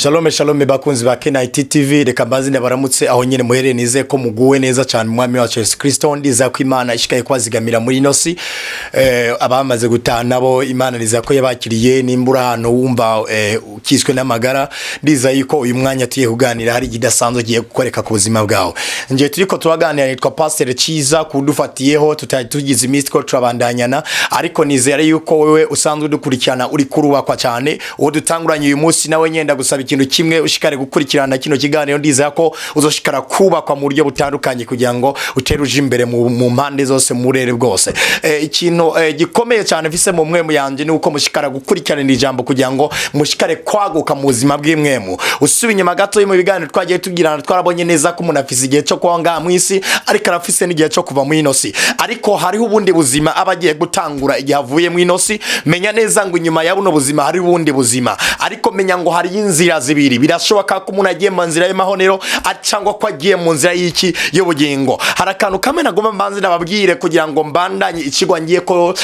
Shalom shalom, bakunzi ba KNT TV. Reka mbanze ndabaramutse aho nyene muhereye. Nizeye ko muguwe neza cyane umwami wacu Yesu Kristo. Ndizeye ko Imana ishikaye kwazigamira muri ino si. Abamaze gutaha nabo, Imana nizeye ko yabakiriye. Nimbura ahantu wumva ukiswe n'amagara, ndizeye yuko uyu mwanya tugiye kuganira hari ikidasanzwe giye gukoreka ku buzima bwawe. Ngiye turiko turaganira, nitwa Pastor Ciza. Kudufatiyeho tutari tugize iminsi ko turabandanyana, ariko nizera yuko wewe usanzwe dukurikirana uri kurubakwa cyane. Uwo dutanguranye uyu munsi nawe nyenda gusaba ikintu kimwe: ushikare gukurikirana kino kiganiro. Ndizera ko uzoshikara kubakwa mu buryo butandukanye kugira ngo utere uje imbere mu mpande zose, mu burere bwose. Ikintu gikomeye cyane mfise mu mwemu yanje ni uko mushikara gukurikirana ijambo kugira ngo mushikare kwaguka mu buzima bw'imwemu. Usuba inyuma gato mu biganiro twagiye tugirana, twarabonye neza ko umuntu afise igihe cyo kuba ngaha mu isi, ariko arafise n'igihe cyo kuva mu ino si, ariko hariho ubundi buzima aba agiye gutangura igihe avuye mu ino si. Menya neza ngo inyuma ya buno buzima hari ubundi buzima, ariko menya ngo hari inzira zibiri. Birashoboka ko umuntu agiye mu nzira y'amahonero cyangwa ko agiye mu nzira y'iki? Y'ubugingo. Hari akantu kamwe nagomba mbanze nababwire kugira ngo mbandanye ikigwa ngiye ko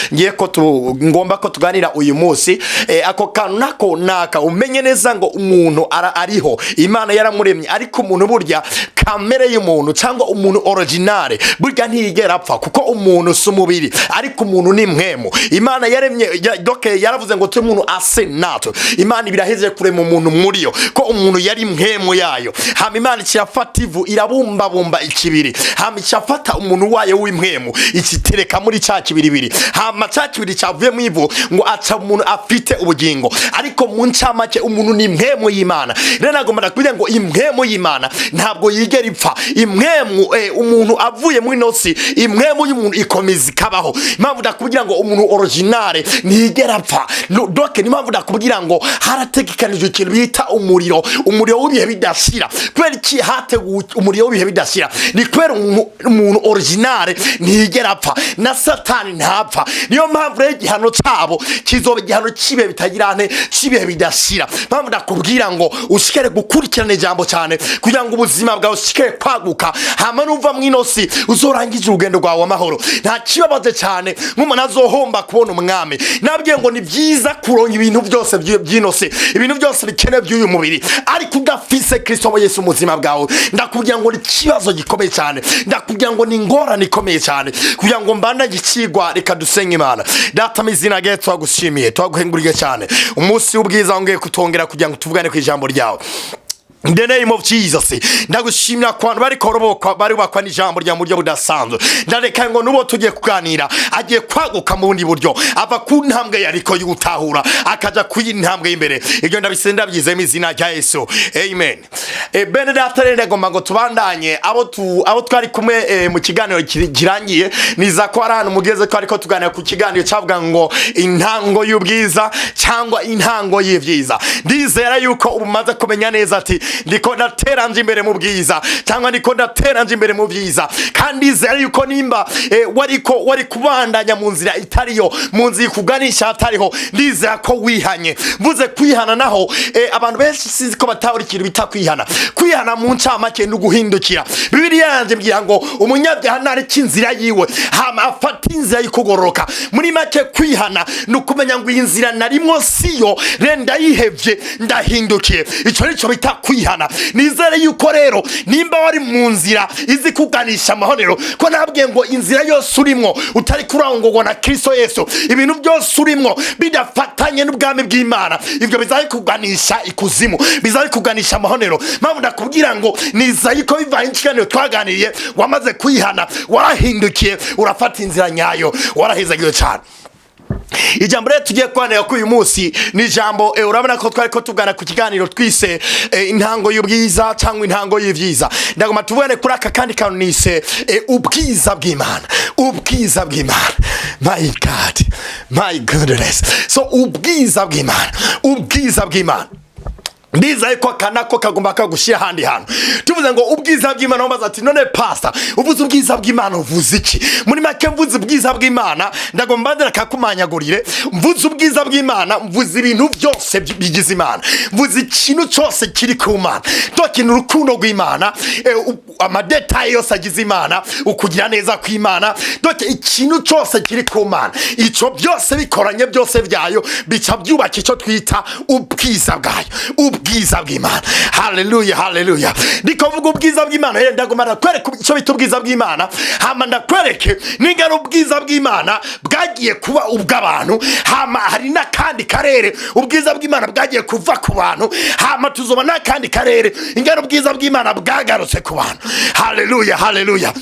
ngomba ko tuganira uyu munsi. Ako kantu nako naka: umenye neza ngo umuntu ariho, Imana yaramuremye, ariko umuntu burya, kamere y'umuntu cyangwa umuntu originale burya ntiyigera apfa, kuko umuntu si umubiri, ariko umuntu ni mwemu. Imana yaremye donc yaravuze ngo turi umuntu ase natwe. Imana ibiraheze kurema umuntu muri yo, ko umuntu yari mwemu yayo. Hama Imana ikirafata ivu, irabumbabumba ikibiri, hama ikirafata umuntu wayo w'impwemu, ikitereka muri cya kibiribiri. Hama cya kibiri cyavuye mu ivu ngo aca umuntu afite ubugingo. Ariko mu ncamake, umuntu ni impwemu y'Imana. Rero nagomba ndakubwira ngo impwemu y'Imana ntabwo yigera ipfa. Impwemu, umuntu avuye muri ino si, impwemu y'umuntu ikomeza ikabaho. Impamvu ndakubwira ngo umuntu originale ntiyigera apfa. No, donc ni impamvu ndakubwira ngo harategekanijwe ikintu bita umuriro, umuriro w'ibihe bidashira. Kubera iki hateguwe umuriro w'ibihe bidashira? Ni kubera umuntu originale ntiyigera apfa, na Satani ntapfa. Niyo mpamvu rero igihano cyabo kizoba igihano cy'ibihe bitagira nte? Cy'ibihe bidashira. Mpamvu ndakubwira ngo ushikare gukurikirana ijambo cyane kugira ngo ubuzima bwawe ushikare kwaguka, hama nuva mu ino si uzorangize urugendo rwawe amahoro. Nta kibabaje cyane nk'umuntu azohomba kubona umwami. Nabwiye ngo ni byiza kuronka ibintu byose by'ino si, ibintu byose bikenewe by'uyu mubiri, ariko udafise Kristo Yesu mu buzima bwawe, ndakubwira ngo ni ikibazo gikomeye cyane, ndakubwira ngo ni ingorane ikomeye cyane. Kugira ngo mbandanye ikigwa, reka dusenge Imana. Data, mu izina ryawe twagushimiye, twaguhenguriye cyane umunsi w'ubwiza wongeye kutongera kugira ngo tuvugane ku ijambo ryawe. In the name of Jesus, ndagushimira ku bantu bariko barubakwa n'ijambo rya mu buryo budasanzwe. Ndareka ngo nubo tugiye kuganira agiye kwaguka mu bundi buryo, ava ku ntambwe yariko y'ugutahura akaja ku yindi ntambwe y'imbere. Ibyo ndabisenda ndabyizemo izina rya Yesu, amen. Bene data, rero ndagomba ngo tubandanye. Abo twari kumwe mu kiganiro kirangiye, niza ko hari ahantu mugeze ko ariko tuganira ku kiganiro cyavuga ngo intango y'ubwiza cyangwa intango y'ibyiza. Ndizera yuko ubu umaze kumenya neza ati ndiko ndatera nje imbere mu bwiza cyangwa ndiko ndatera nje imbere mu byiza. Kandi ndizera yuko nimba wariko wari kubandanya mu nzira itariyo, mu nzira ikuganisha hatariho, ndizera ko wihanye. Mvuze kwihana naho, abantu benshi sinzi ko batahura ikintu bita kwihana. Kwihana mu ncamake ni uguhindukira. Bibiliya yanjye mbwira ngo umunyabyaha ntareka inzira yiwe, hama afata inzira y'ukugororoka. Muri make, kwihana ni ukumenya ngo iyi nzira narimwo siyo, re ndayihevye, ndahindukiye. Ico nico bita kwihana. Nizere yuko rero nimba wari mu nzira izi kuganisha amahonero, ko nabwiye ngo inzira yose urimwo utari kurangurwa na Kristo Yesu, ibintu byose urimwo bidafatanye n'ubwami bw'Imana, ibyo bizabikuganisha ikuzimu, bizabikuganisha amahonero. Mpamvu ndakubwira ngo niza yuko bivanye n'ikiganiro twaganiriye wamaze kwihana, warahindukiye, urafata inzira nyayo, warahezagiwe cyane. Ijambo rero tugiye kuganira kuri uyu munsi ni ijambo, urabona ko twari ko tugana ku kiganiro twise intango y'ubwiza cyangwa intango y'ibyiza. Ndagomba tuvugane kuri aka kandi kantu nise ubwiza bw'Imana, ubwiza bw'Imana. My God, my goodness. So ubwiza bw'Imana, ubwiza bw'Imana, ndizeye ko aka nako kagomba kagushyira ahandi hantu. Tuvuze ngo ubwiza bw'Imana, wambaza ati: "None pastor, uvuze ubwiza bw'Imana uvuze iki?" Muri make, mvuze ubwiza bw'Imana, ndagomba ndera kakumanyagurire. Mvuze ubwiza bw'Imana, mvuze ibintu byose bigize Imana, mvuze ikintu cyose kiri ku Mana. Tokintu urukundo rw'Imana, ama détails yose agize Imana, ukugira neza kw'Imana, donc ikintu cyose kiri ku Mana, icyo byose bikoranye byose byayo bica byubaka icyo twita ubwiza bwayo. Ubwiza bw'Imana. Haleluya, haleluya. Ndiko mvuga ubwiza bw'Imana rero, ndagomba ndakwereka icyo bita ubwiza bw'Imana, hama ndakwereke n'ingano ubwiza bw'Imana bwagiye kuba ubw'abantu, hama hari n'akandi karere ubwiza bw'Imana bwagiye kuva ku bantu, hama tuzoba n'akandi karere ingano ubwiza bw'Imana bwagarutse ku bantu. Haleluya, haleluya.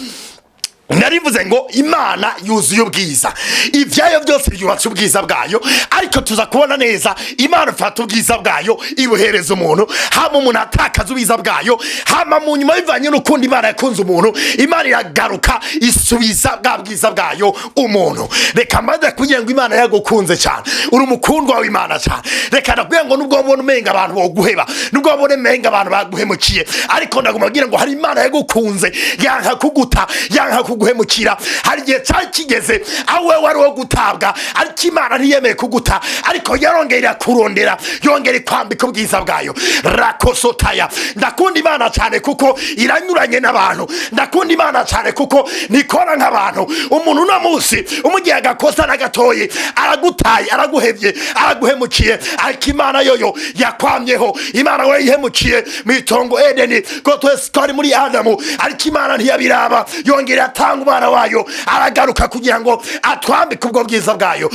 Narivuze ngo Imana yuzuye ubwiza, ibyayo byose byubatse ubwiza bwayo. Ariko tuza kubona neza, Imana ifata ubwiza bwayo ibuhereza umuntu, hama umuntu atakaza ubwiza bwayo, hama mu nyuma, bivanye n'ukundi Imana yakunze umuntu, Imana iragaruka isubiza bwa bwiza bwayo umuntu. Reka mbanze kugira ngo Imana yagukunze cyane, uri umukundwa w'Imana cyane. Reka ndakubwira ngo nubwo wabona umenga abantu boguheba, nubwo wabona umenga abantu baguhemukiye, ariko ndagomba kubwira ngo hari Imana yagukunze, yanka kuguta, yanka kuguhemukira. Hari igihe cyari kigeze aho wewe wari uwo gutabwa, ariko Imana ntiyemeye kuguta, ariko yarongera irakurondera, yongera ikwambika ubwiza bwayo. Rakosotaya. Ndakunda Imana cyane kuko iranyuranye n'abantu. Ndakunda Imana cyane kuko ntikora nk'abantu. Umuntu uno munsi umugiye agakosa na gatoyi, aragutaye, araguhevye, araguhemukiye, ariko Imana yoyo yakwamyeho. Imana we yihemukiye mu itongo Edeni, ko twese twari muri Adamu, ariko Imana ntiyabiraba, yongera atanga umwana wayo, aragaruka kugira ngo atwambike ubwo bwiza bwayo.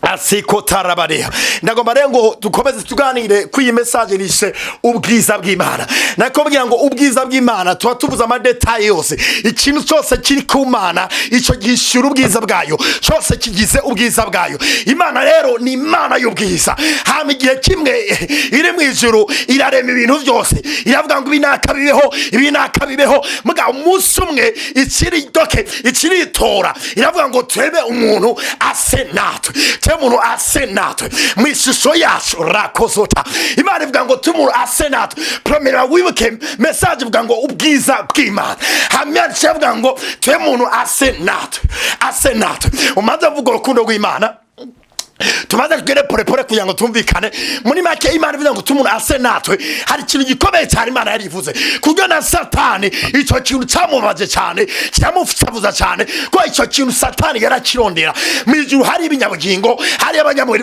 Asiko tarabareha. Ndagomba rero ngo dukomeze tuganire kuri iyi message nishe ubwiza bw'Imana. Nakubwira ngo ubwiza bw'Imana tuba tubuze ama détails yose. Ikintu cyose kiri ku Mana, icyo gishyura ubwiza bwayo, cyose kigize ubwiza bwayo. Imana rero ni Imana y'ubwiza. Hama igihe kimwe iri mu ijuru irarema ibintu byose, iravuga ngo ibi nakabibeho, ibi nakabibeho. Muga umunsi umwe ikiri doke ikiritora, iravuga ngo turebe umuntu ase natwe, turebe umuntu ase natwe mu ishusho yacu. Rakozota. Imana ivuga ngo tube umuntu ase natwe. Promera wibuke message ivuga ngo ubwiza bw'Imana. Hamya ivuga ngo tube umuntu ase natwe, ase natwe. Umaze kuvuga urukundo rw'Imana, tumaze tugere porepore kugira ngo tumvikane. Muri make, Imana ivuga ngo umuntu ase natwe, hari ikintu gikomeye cyane Imana yarivuze, kuburyo na Satani icyo kintu cyamubabaje cyane, kiramusavuza cyane, ko icyo kintu Satani yarakirondera. Mu ijuru hari ibinyabugingo, hari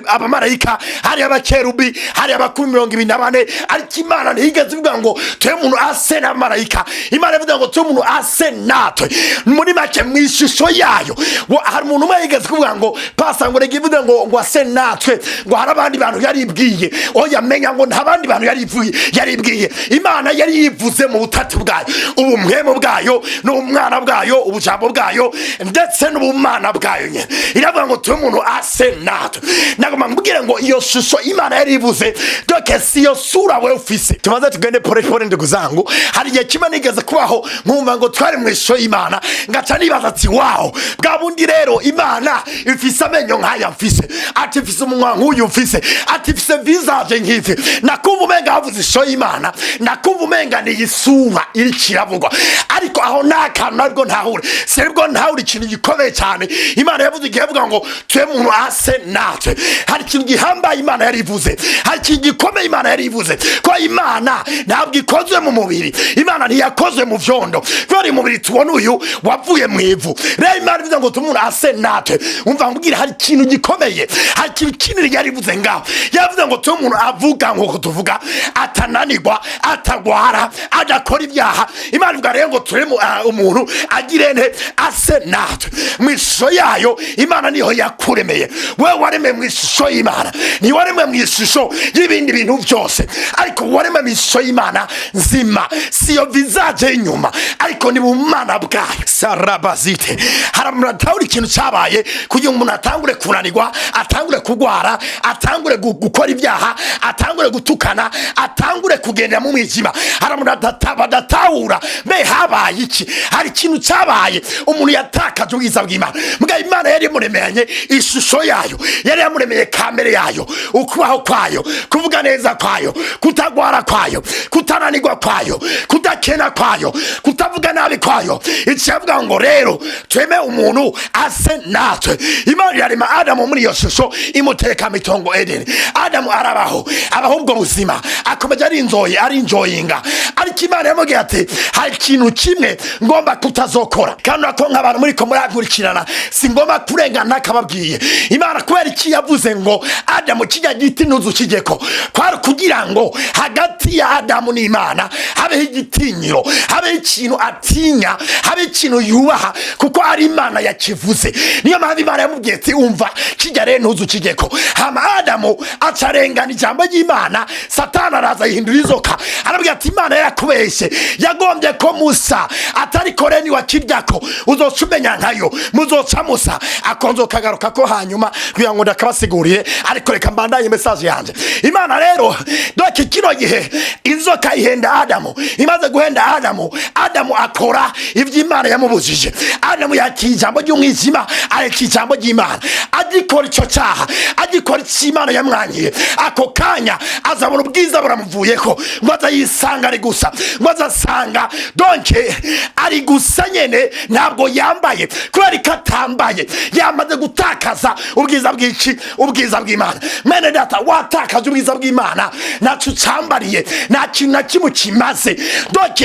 abamarayika, hari abakerubi, hari abakuru 24, ariko Imana ntiyigeze ivuga ngo tube umuntu ase n'abamarayika. Imana ivuga ngo tube umuntu ase natwe, muri make mu ishusho yayo. Hari umuntu umwe yigeze kuvuga ngo pasa ngo reka ivuge ngo ase natwe, ngo hari abandi bantu yaribwiye. Oya, menya ngo nta bandi bantu yaribwiye, yaribwiye. Imana yari yivuze mu butatu bwayo, ubumwemu bwayo n'ubumwana bwayo, ubujambo bwayo ndetse n'ubumana bwayo nyine. Iravuga ngo tube umuntu ase natwe. Nagomba mbwire ngo iyo shusho Imana yari ivuze, doke si iyo sura wewe ufise. Tumaze tugende pore pore, ndugu zangu. Hari igihe kimwe nigeze kubaho nkumva ngo twari mu ishusho y'Imana, ngaca nibaza ati: "Wawo, bwa bundi rero Imana ifise amenyo nk'aya mfise, ati ifise umunwa nk'uyu mfise, ati ifise visage nk'ifi." Nakumva umenga havuze ishusho y'Imana, nakumva umenga ni isura iri kiravugwa, ariko aho nta kantu nabwo ntahure, sibwo ntahure ikintu gikomeye cyane Imana yavuze igihe yavuga ngo tube umuntu ase natwe. Hari ikintu gihambaye Imana yari ivuze, hari ikintu gikomeye Imana yari ivuze, ko Imana ntabwo ikozwe mu mubiri, Imana ntiyakozwe mu vyondo, kubera uyu mubiri tubona uyu wavuye mu ivu. Rero Imana ivuze ngo tube umuntu ase natwe, umva mbwira, hari ikintu gikomeye, hari ikintu kinini yari ivuze ngaho. Yavuze ngo tube umuntu avuga nk'uko tuvuga, atananirwa, atagwara, adakora ibyaha. Imana ivuga rero ngo tube umuntu agire nte? Ase natwe mu ishusho yayo. Imana niho yakuremeye wewe, waremwe mu ishusho y'Imana, ntiwaremwe mu ishusho y'ibindi bintu byose, ariko waremwe mu ishusho y'Imana nzima. Si iyo visage y'inyuma, ariko ni bumana bwayo. Sarabazite. Hari umuntu atahura ikintu cyabaye kugira ngo umuntu atangure kunanirwa, atangure kurwara, atangure gukora ibyaha, atangure gutukana, atangure kugendera mu mwijima. Hari umuntu badatahura mbe habaye iki. Hari ikintu cyabaye, umuntu yatakaje ubwiza bw'Imana. Mbwa Imana yari yamuremeranye ishusho yayo, yari yamuremeye kamere yayo, ukubaho kwayo, kuvuga neza kwayo, kutagwara kwayo, kutananirwa kwayo, kudakena kwayo, kutavuga nabi kwayo. Ikivuga ngo rero tweme umuntu ase natwe. Imana irarema Adamu muri iyo shusho, imuteka mu itongo Edeni. Adamu arabaho, abaho ubwo buzima, akomeje arinzoye, arinjoyinga, ariko Imana yamubwiye ati: "Hari ikintu kimwe ngomba kutazokora." Kandi ko nk'abantu muri ko murankurikirana, si ngomba Ntagomba kurengana akababwiye. Imana kubera iki yavuze ngo Adamu kijya giti ntuzukijyeko? Kwari kugira ngo hagati ya Adamu n'Imana habeho igitinyiro, habeho ikintu atinya, habeho ikintu yubaha, kuko ari Imana yakivuze. Niyo mpamvu Imana yamubwiye ati: "Umva, kijya rero ntuzukijyeko." Hama Adamu acarengana ijambo ry'Imana. Satani araza yihindura inzoka, arabwira ati: "Imana yarakubeshye, yagombye ko musa atari koreni wakiryako uzoca umenya nkayo, muzoca musa." Akonzo kagaruka ko hanyuma kugira ngo ndakabasiguriye, ariko reka mbandanye message yanje. Imana rero doke kino gihe inzoka ihenda Adamu. Imaze guhenda Adamu, Adamu akora ibyo Imana yamubujije. Adamu yakira ijambo ry'umwijima, areka ijambo ry'Imana. Agikora icyo cyaha, agikora icyo Imana yamwangiye, ako kanya azabona ubwiza buramuvuyeko, ngo aza yisanga ari gusa, ngo azasanga donc ari gusa nyene, ntabwo yambaye. Kubera ko atambaye, yamaze gutakaza ubwiza bw'iki? Ubwiza bw'Imana. Mwene data, watakaje ubwiza bw'Imana, ntacyo ucambariye, nta kintu na kimwe kimaze. Donc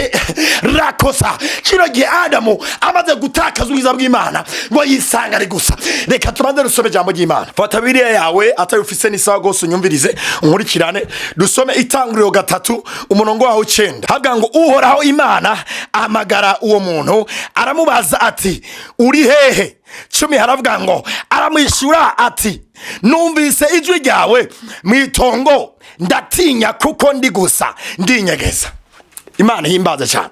rakosa kino gihe Adamu amaze gutakaza ubwiza bw'Imana, ngo yisanga ari gusa. Reka tubanze dusome ijambo ry'Imana. Fata Bibiliya yawe, atari ufise n'isaha rwose, unyumvirize, unkurikirane. Dusome Itanguriro 3, umurongo waho 9. Havuga ngo: "Uhoraho Imana ahamagara uwo muntu, aramubaza ati: 'Uri hehe?' 10 haravuga ngo: 'Aramwishyura ati: Numvise ijwi ryawe mu itongo, ndatinya kuko ndi gusa, ndinyegeza.'" Imana ihimbaze cyane.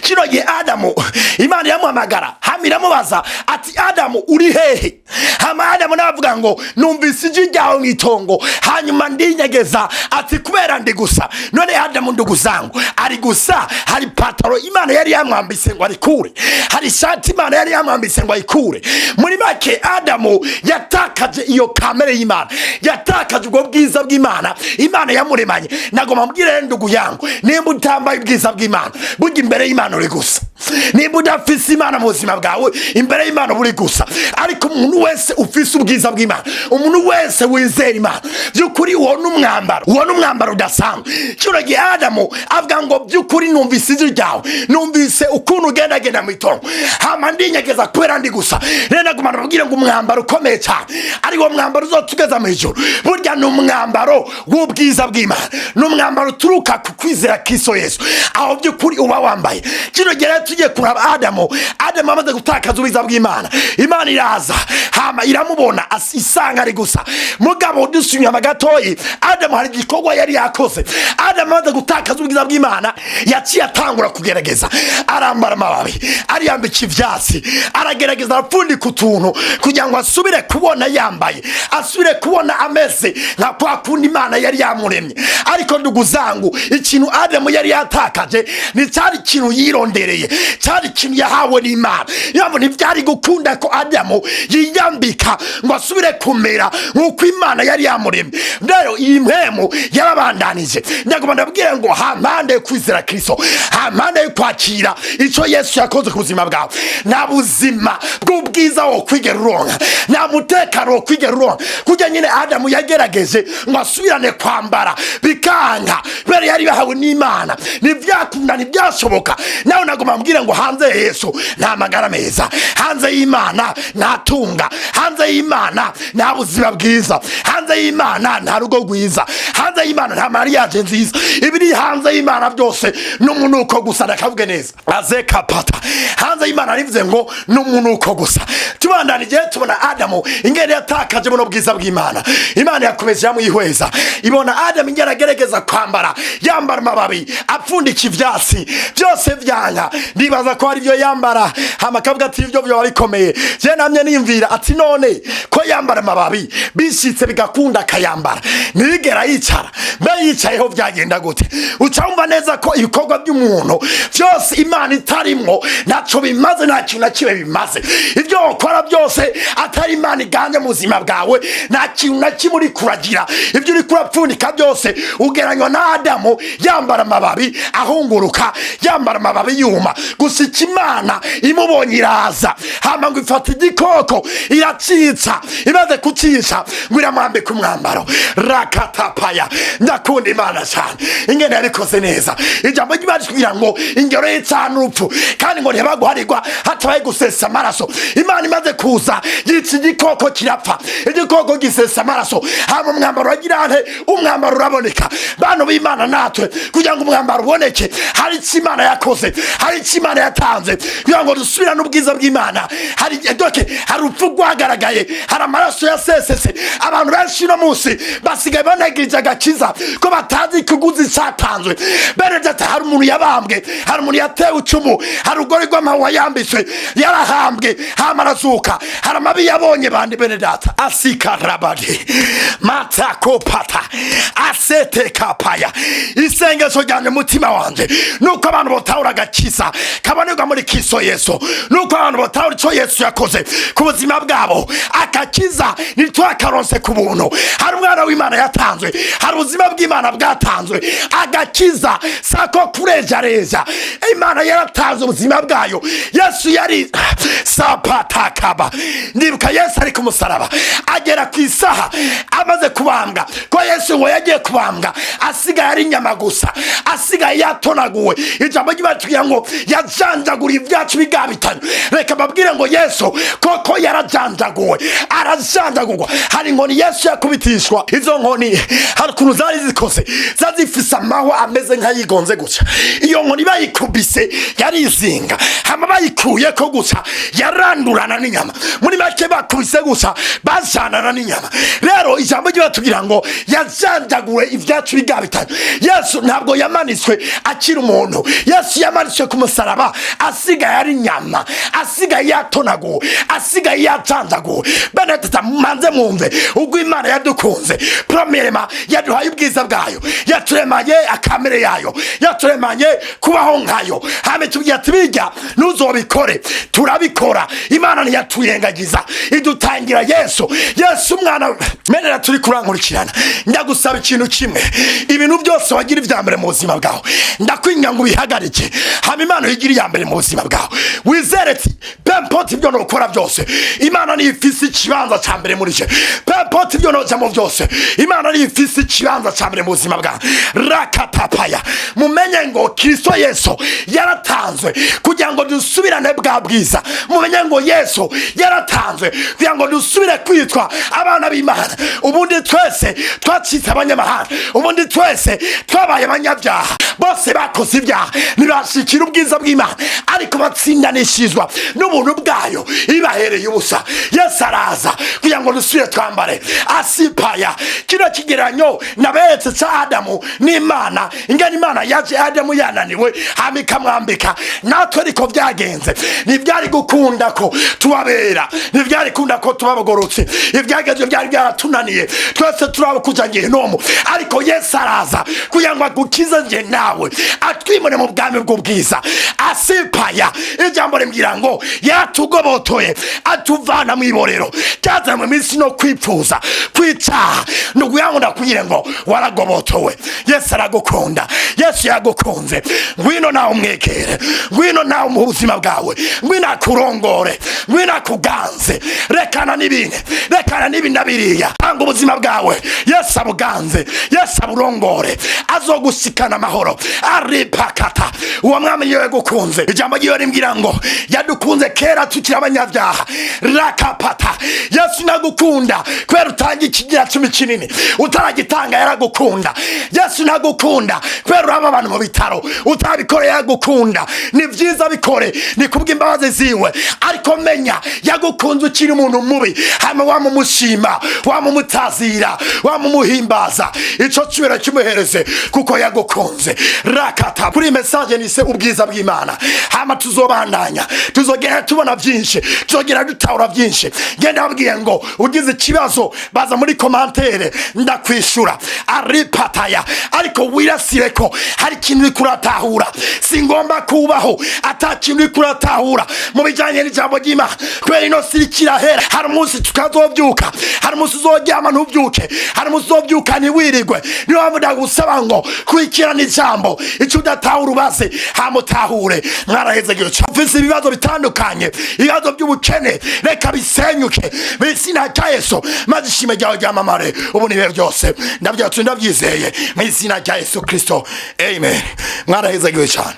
Kino gihe Adamu, Imana iramuhamagara, hama iramubaza ati: "Adamu, uri hehe?" Hama Adamu navuga ngo: "Numvise ijwi ryawe mu itongo, hanyuma ndinyegeza," ati "kubera ndi gusa." None Adamu, ndugu zangu, ari gusa. Hari pataro Imana yari yamwambitse ngo arikure, hari ishati Imana yari yamwambitse ngo ayikure. Muri make, Adamu yatakaje iyo kamere y'Imana, yatakaje ubwo bwiza bw'Imana Imana yamuremanye. Nagomba mbwire rero, ndugu yangu, nimba utambaye ubwiza bw'Imana, burya imbere y'Imana uri gusa. Nimba udafise Imana mu buzima bwawe, imbere y'Imana uri gusa. Ariko umuntu wese ufise ubwiza bw'Imana, umuntu wese wizera Imana by'ukuri, uwo n'umwambaro, uwo n'umwambaro udasanzwe. Kino gihe Adamu avuga ngo: "By'ukuri numvise ijwi ryawe, numvise ukuntu ugendagenda mu itongo, hama ndinyegeza kubera ndi gusa." Rero nagumana babwire ngo umwambaro ukomeye cyane, ari wo mwambaro uzotugeza mu ijuru, burya ni umwambaro w'ubwiza bw'Imana, ni umwambaro uturuka ku kwizera Kristo Yesu, aho by'ukuri uba wambaye. Kino gihe rero tugiye kuraba Adamu. Adamu amaze gutakaza ubwiza bw'Imana, Imana iraza, hama iramubona, isanga ari gusa. Mugabo dusubye inyuma gatoyi, Adamu hari igikorwa yari yakoze. Adamu amaze gutakaza ubwiza bw'Imana, yaciye atangura kugerageza, arambara amababi, ariyambika ivyatsi, aragerageza arapfundika utuntu kugira ngo asubire kubona yambaye, asubire kubona ameze nka kwa kundi Imana yari yamuremye. Ariko ndugu zangu, ikintu Adamu yari yatakaje nticyari ikintu yirondereye, cyari ikintu yahawe n'Imana. Niyo mpamvu ntibyari gukunda ko Adamu yiyambika ngo asubire kumera nk'uko Imana yari yamuremye. Rero iyi mpemu yarabandanije. Ndagomba ndabwire ngo hampande yo kwizera Kristo, hampande yo kwakira icyo Yesu yakoze ku buzima bwawe, nta buzima bw'ubwiza wo kwigera uronka, nta mutekano wo kwigera uronka. Kurya nyine Adamu yagerageje ngo asubirane kwambara bikanga, kubera yari bahawe n'Imana, ntibyakunda, ntibyashoboka. Nawe nagomba mbwire ngo hanze ya Yesu nta magara meza, hanze y'Imana nta tunga, hanze y'Imana nta buzima bwiza, hanze y'Imana nta rugo rwiza, hanze y'Imana nta mariage nziza. Ibiri hanze y'Imana byose ni umunuko gusa. Ndakavuge neza, azekapata. Hanze y'Imana rivuze ngo ni umunuko gusa. Tubandanije, tubona Adamu ingene yatakaje buno bwiza bw'Imana. Imana yakomeje yamwihweza, ibona Adamu ingene agerageza kwambara, yambara amababi, apfundika ivyatsi, byose vyanka. Ndibaza ko ari byo yambara, hama akavuga ati: "Ibyo byoba bikomeye." Je namye niyumvira ati: "None ko yambara amababi, bishitse bigakunda akayambara, ntiyigera yicara, mbe yicayeho byagenda gute?" Uca wumva neza ko ibikorwa by'umuntu byose Imana itarimwo ntaco bimaze, nta kintu na kimwe bimaze. Ibyo wakora byose atari Imana iganje mu buzima bwawe, nta kintu na kimwe uri kuragira. Ibyo uri kurapfundika byose ugeranywa na Adamu yambara amababi ahunguruka, yambara amababi yuma. Gusa Imana imubonye iraza, hama ngo ifata igikoko iracica. Imaze kucica, ngo iramwambika umwambaro. Rakatapaya. Ndakunda Imana cyane ingene yabikoze neza. Ijambo ry'Imana kugira ngo ingero y'icyaha n'urupfu, kandi ngo ntibaguharirwa hatabaye gusesa amaraso. Imana imaze kuza, yica igikoko, kirapfa. Igikoko gisesa amaraso, hama umwambaro wagira nte? Umwambaro uraboneka. Bantu b'Imana, natwe kugira ngo umwambaro uboneke, hari icyo Imana yakoze, hari icyo Imana yatanze kugira ngo dusubirane ubwiza bw'Imana. Hari doke, hari urupfu rwagaragaye, hari amaraso yasesetse. Abantu benshi uno munsi basigaye banegirije agakiza ko batazi ikiguzi cyatanzwe. Bene data, hari umuntu yabambwe, hari umuntu yatewe icumu, hari urugori rw'amahwa yambitswe, yarahambwe, hama arazuka. Hari amabi yabonye bandi. Bene data, asikarabadi matakopata asetekapaya. Isengesho ryanjye, umutima wanje, nuko abantu botahura agakiza kabonerwa muri Kristo Yesu, nuko abantu botahura icyo Yesu yakoze ku buzima bwabo. Agakiza ntitwakaronse ku buntu. Hari umwana w'Imana yatanzwe, hari ubuzima bw'Imana bwatanzwe. Agakiza sako kurejareja. Imana yaratanze ubuzima bwayo. Yesu yari sapatakaba. Ndibuka Yesu ari ku musaraba, agera ku isaha amaze kubambwa, ko Yesu ngo yagiye kubambwa asigaye ari inyama gusa, asigaye yatonaguwe. Ijambo ry'Imana tubwira ngo yajanjaguriye ibyacu bigabitanye. Reka mbabwire ngo Yesu koko yarajanjaguwe, arajanjagurwa. Hari inkoni Yesu yakubitishwa. Izo nkoni hari ukuntu zari zikoze, zari zifise amahwa ameze nk'ayigonze gutya. Iyo nkoni bayikubise yarizinga, hama bayikuyeko gusa yarandurana n'inyama. Muri make, bakubise gusa bajanana n'inyama. Rero ijambo ry'Imana tubwira ngo yajanjaguwe ibyacu bigabitanye. Yesu ntabwo yamanitswe akiri umuntu. Yesu yamanitswe ku musaraba asigaye ari inyama, asigaye yatonaguwe, asigaye yajanjaguwe. Bene tata, manze mwumve ubwo Imana yadukunze. Premièrement, yaduhaye ubwiza bwayo, yaturemanye akamere yayo, yaturemanye kubaho nkayo. Hame tubwira ati bijya ntuzobikore, turabikora. Imana ntiyaturengagiza, idutangira Yesu. Yesu umwana menera turi kurankurikirana, ndagusaba ikintu kimwe: ibintu byose wagira ibya mbere mu buzima bwawe, ndakwinga ngo ubihagarike, hama Imana uyigira iya mbere mu buzima bwawe. Wizere ati peu importe ibyo nokora byose, Imana niyo ifise ikibanza cya mbere muri je. Peu importe ibyo nojamo byose, Imana niyo ifise ikibanza cya mbere mu buzima bwawe. Rakatapaya. Mumenye ngo Kristo Yesu yaratanzwe kugira ngo dusubirane bwa bwiza. Mumenye ngo Yesu yaratanzwe kugira ngo dusubire kwitwa abana b'Imana. Ubundi twese twacitse abanyamahanga, ubundi twese twabaye abanyabyaha. Bose bakoze ibyaha, ntibashikira ubwiza bw'Imana, ariko batsindanishirizwa n'ubuntu bwayo ibahereye ubusa. Yesu araza kugira ngo dusubire twambare asipaya. Kino kigereranyo naberetse cya Adamu n'Imana, ingana Imana yaje Adamu yananiwe, hama ikamwambika. Natwe ariko byagenze. Ntibyari gukunda ko tubabera, ntibyari kunda ko tubabagorotse. Ibyagezwe byari byaratunaniye twese, turaba kuja gehinomu. Ariko Yesu araza kugira ngo agukize nje nawe, atwimure mu bwami bw'ubwiza. Asipaya. Ijambo rimbwira ngo yatugobotoye, atuvana mu iborero ryazanywe iminsi no kwipfuza kwicaha. Ni ukugira ngo ndakubwire ngo waragobotowe. Yesu aragukunda, Yesu yagukunze. Ngwino nawe umwegere, ngwino nawe mu buzima bwawe, ngwino akurongore, ngwino akuganze. Rekana n'ibindi, rekana n'ibi na biriya, tanga ubuzima bwawe, Yesu abuganze, Yesu aburongore, azogusikana amahoro. Aripakata. Uwo mwami yiwe yagukunze. Ijambo ryiwe rimbwira ngo yadukunze kera tukiri abanyabyaha. Rakapata. Yesu nagukunda kubera utanga ikigira cumi kinini. Utaragitanga yaragukunda. Yesu nagukunda kubera uraba abantu mu bitaro. Utabikore yaragukunda. Ni byiza, bikore, ni kubw'imbabazi ziwe. Ariko menya yagukunze ukiri umuntu mubi, hama wamumushima, wamumutazira, wamumuhimbaza. Ico cyubahiro kimuhereze kuko yagukunze. Rakata. Kuri iyi message nise ubwiza bw'Imana. Hama tuzobandanya, tuzogera tubona byinshi, tuzogera dutahura byinshi. Ngenda babwiye ngo ugize ikibazo baza muri commentaire, ndakwishura. Aripataya. Ariko wirasire ko hari ikintu uriko uratahura. Singomba kubaho ata kintu uriko uratahura mu bijanye n'ijambo ry'Imana, kubera ino si iriko irahera. Hari Hari umunsi tukazovyuka, hari umunsi uzoryama ntuvyuke, hari umunsi uzovyuka ntiwirigwe. Niyo mpamvu ndagusaba ngo kurikirana ijambo, icyo udatahura ubaze, hamutahure. Mwarahezegiwe cane. Ufise ibibazo bitandukanye, ibibazo by'ubukene, reka bisenyuke mu izina rya Yesu, maze ishimwe ryawe ryamamare ubu n'ibihe byose. Ndabyatse, ndabyizeye mu izina rya Yesu Kristo, amen. Mwarahezegiwe cyane.